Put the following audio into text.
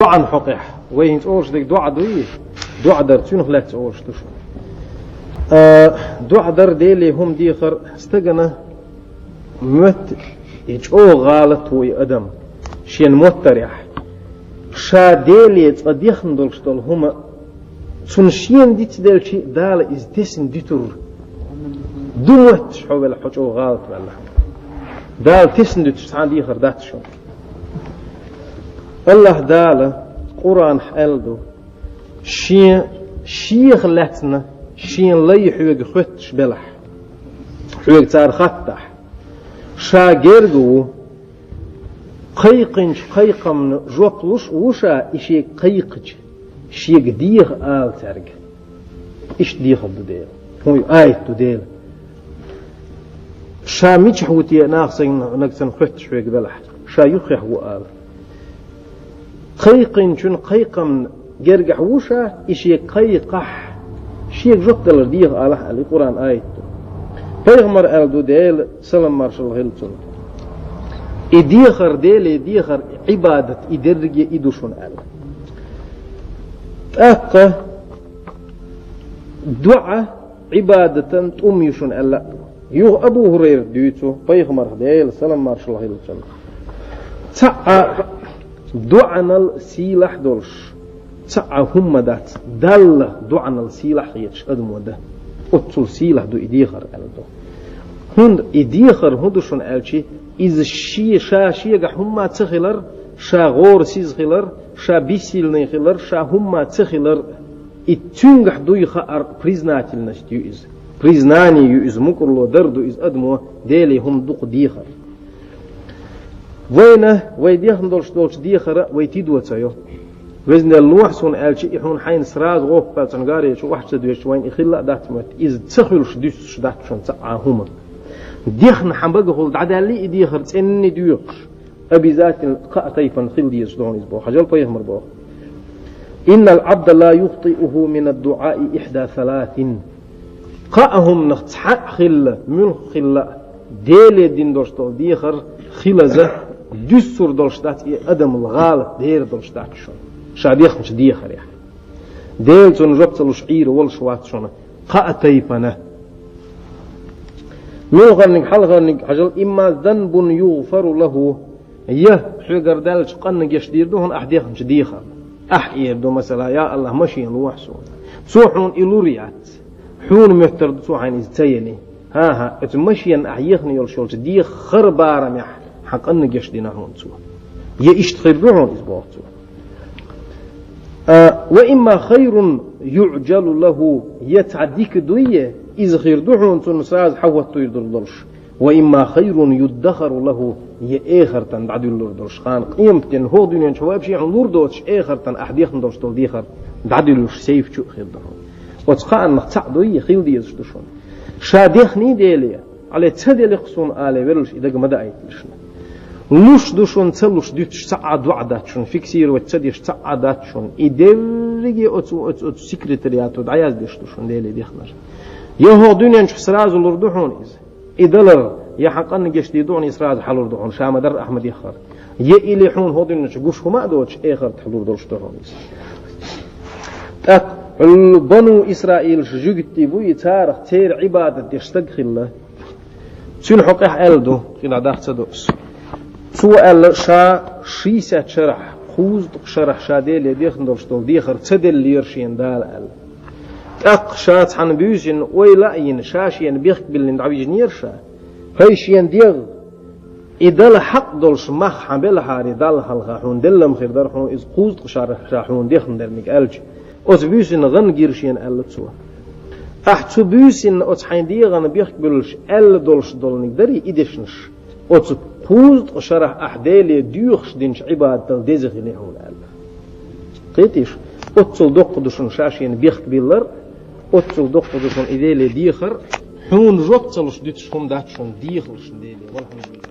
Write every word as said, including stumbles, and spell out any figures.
ДоӀан хьокъехь. Вай хӀинца олуш дерг доӀа дуй? ДоӀа дар, цуьнах лаьцна олуш ду шуна. А, доӀа дар Деле хӀума дехар стагана мотт, и чӀогӀа гӀалат ву и адам. Шен моттарехь. Ша Деле цкъа дехна долуш долу хӀума, цунна шена дицделчи Дала иза тесна дитур ду мотташ хьо велахь, хьо чӀогӀа гӀалат ваьлла. Дала тесна дуьтуш цхьа а дехар дац шуна. АллахӀ Дала Къуръанахь аьлла ду: Шен, Шех лаьцна Шен лай хьоьга хоьттуш белахь, хьоьга цара хаттахь, Ша герга ву, кхайкхинчу кхайкхамна жоп луш а ву Ша, и Шега кхайкхича, Шега деха ала цаьрга. Иштта дехар ду Дела. ХӀун ю, аят ду Дела. Ша мичахь ву те нах санна, нагахь санна хоьттуш хьоьга велахь, Ша юххехь ву ала. Кхайкхинчун кхайкхамна гергахь ву Ша, и Шега кхайкхахь, Шега жоп далар деха алахь аьлла, и Къуръан аят ду. Пайхамар аьлла ду Дела, салам-маршалла хила цунна: и дехар, Деле дехар, Ӏибадат, и дерриге и ду шуна аьлла. ТӀаккха доӀа Ӏибадатан тӀум ю шуна аьлла а ду. Юха Абу ХӀурайрата дуьйцу, пайхамарх, Делан салам-маршалла хила цунна: цхьа а доӀанал сийлахь долуш цхьа а хӀума дац, Далла доӀанал сийлахь хеташ адамо дан. Оццул сийлахь ду и дехар аьлла ду. ХӀунда и дехар хӀун ду шуна аьлчи, иза шен, ша шегахь хӀумма ца хилар, ша гӀорасиза хилар, ша бессильный хилар, ша хӀумма ца хилар, и цуьнгахь дуй хаар признательность ю иза. Признание ю иза, мукӀарло дар ду иза адамо, Деле хӀума дукха дехар. Вайна, вай дехна долуш долчу дехара вай тидо ца йо. Везан Дела, лохьа суна аьлча, и хьуна хьайна сразу гӀоппа цунна гаречу охьа ца доьжча, вайна и хилла а дац моьтту. Иза ца хуьлуш дуьсуш дац шуна цхьа а хӀума. Дехна хьан багахула дӀадаьллий и дехар цӀенна доьхуш, обязательно кхаа тайпана хила дезаш ду хьуна иза боху. Хьажал, пайхамар боху: «Иннал Ӏабда ла юхтиуху минад дуӀаи ихьда саласин». Кхаа хӀуманах цхьаъ хилла, муьлхха хилла а, Деле дина долуш долу дехар хилаза дуьссур долуш дац, и адамал гӀалат дер долуш дац шуна, ша дехначу дехарехь. Дела цунна жоп ца луш Ӏийр волуш вац шуна кхаа тайпана. Муьлхарниг, хьалхарниг, хьажал: «Имма занбун югъфару лаху». Я хьоьгара даьллачу къинна гечдийр ду хьуна ахь дехначу дехарна. Ахь эр ду, масала: «Я АллахӀ, машен лохьа суна». Цо хьуна и лур яц. Хьуна моьттур ду цо хьайна иза ца елли. ХӀан-хӀа, оцу машенна ахь ехна йолуш йолчу дехар барамехь хьан къинна гечдина хьуна цо. Я иштта хир ду хьуна иза, боху цо. А, «ва имма хайрун юӀжалу лаху», я цхьа дика дуй, иза хир ду хьуна цунна сразу хьахӀоттуьйтур долуш. «Ва имма хайрун юддахару лаху», я эхартан дӀадуьллур долуш. Хьан къематдийнахь хӀокху дуьнен чу вообще хьуна лур доцуш, эхартан ахь дехна долуш долу дехар дӀадуьллуш сейф чу а хир ду хьуна. Оцу кхааннах цхьаъ дуй, хила дезаш ду шуна. Ша дехний Деле, але ца деликх суна але, веллаш и дага ма даийталаш шуна. Луш ду шуна, ца луш дуьтуш цхьа а доӀа дац шуна, фиксировать ца деш цхьа а дац шуна. И дерриге оцу, оцу, оцу секретариато дӀаяздеш ду шуна Деле дехнар. Я хӀокху дуьнен чу сразу лур ду хьуна иза. И далар, я хьан къинна гечдийр ду хьуна, и сразу хьалур ду хьуна, ша ма-дарра ахь ма-деххара. Я или хьуна хӀокху дуьнен чу гуш хӀума а доцуш, эхарт хьалур долуш ду хьуна иза. ТӀаккха хьуьлла бану Исраилаш жуьгтий буй, царах церан Ӏибадат деш стаг хилла. Цуьнан хьокъехь аьлла ду, хила даха ца до ас. Цо аьлла, ша шийсет шарахь, кхузткъа шарахь ша Деле дехна долуш долу дехар ца деллера шена Дала аьлла. ТӀаккха ша цхьана буьйсанна ойла а йина, ша шена бехк биллина дӀавижинера ша. ХӀай шена дегӀ, и дала хьакъ долуш мах хьан белахьара, Далла хьалха хьуна делла-м хир дара хьуна иза кхузткъа шарахь ша хьуна дехна дерниг аьлча, оцу буьйсанна гӀан гира шена аьлла цо. Ахь цу буьйсанна оцу хьайн дегӀана бехк буьллуш аьлла долуш долниг дарий и дешнаш? Оцу кхузткъа шарахь ахь Деле доьхуш динчу Ӏибадатал деза хили хьуна аьлла. Кхетийша, оццул доккха ду шуна ша шена бехк биллар, оццул доккха ду шуна и Деле дехар, хьуна жоп ца луш дуьтуш хӀума дац шуна дехалаш Деле. Валхьамдулиллах.